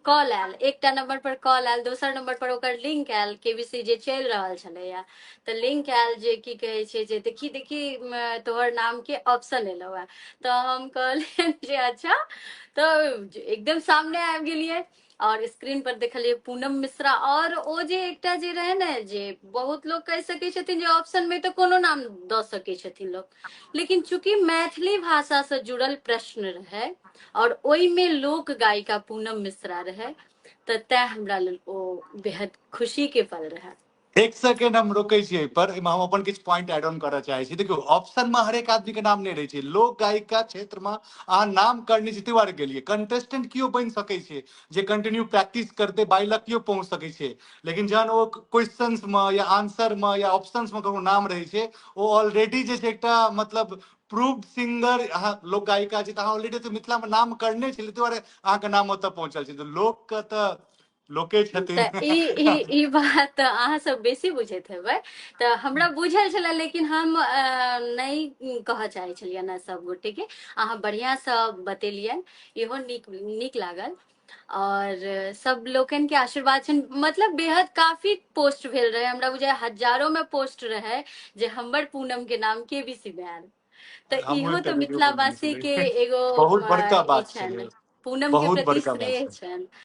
Call आयल, एकटा number पर call आयल, दोसर नंबर पर ओकर लिंक आयल, केबीसी जे चलि रहल छलैया, तऽ लिंक आयल जे की कहै छै जे देखी देखी तोहर नाम के ऑप्शन एलौ हे। तऽ हम कहलियनि जे अच्छा। तऽ एकदम सामने आबि गेलियै और स्क्रीन पर देखलियै पूनम मिश्रा। और ओ जे एकटा जे रहे ने जे बहुत लोग कहि सकै छथिन जे ऑप्शन में तऽ कोनो नाम दऽ सकै छथिन लोग, लेकिन चूंकि मैथिली भाषा से जुड़ल प्रश्न रहे और ओहिमे लोक गायिका पूनम मिश्रा रहे, तऽ तैं हमरा लेल ओ बेहद खुशी के पल रहे। एक सेकेंड, हम रोकै छी एहि पर। एहिमे हम अपन किछु पॉइंट एड ऑन करऽ चाहै छी। देखियौ, ऑप्शन मे हरेक आदमी के नाम नहि रहै छै। लोक गायिका क्षेत्र मे अहाँ नाम करने छी, ताहि दुआरे गेलियै। कंटेस्टेंट केओ बनि सकै छै, जे कंटिन्यू प्रैक्टिस करतै, बाई लक केओ पहुँच सकै छै। लेकिन जहन ओ क्वेश्चंस मे या आंसर मे या ऑप्शंस मे ककरो नाम रहै छै, ओ ऑलरेडी जे छै एकटा मतलब प्रूव्ड सिंगर, अहाँ लोक गायिका छै तऽ अहाँ ऑलरेडी तऽ मिथिला मे नाम करने छलियै, ताहि दुआरे अहाँके नाम ओतऽ पहुँचल छै। तऽ लोकके तऽ लोके छथिन। तऽ ई ई ई बात तऽ अहाँ सब बेसी बुझैत हेबै। तऽ हमरा बुझल छलै, लेकिन हम नहि कहऽ चाहै छलियै ने सब गोटे के। अहाँ बढ़िआँसँ बतेलियनि, इहो नीक नीक लागल। और सब लोकनि के आशीर्वाद छनि। मतलब बेहद काफी पोस्ट भेल रहे, हमरा बुझाय हजारों में पोस्ट रहे जे हमर पूनम के नाम केबीसी में आयल। तऽ हमहूँ इहो एकटा तऽ वीडियो बनेने मिथिलावासी के छलियै। एगो बहुत बड़का ई बात छनि, छलै। पूनम के बहुत प्रति बड़का बात स्नेह छै। छनि।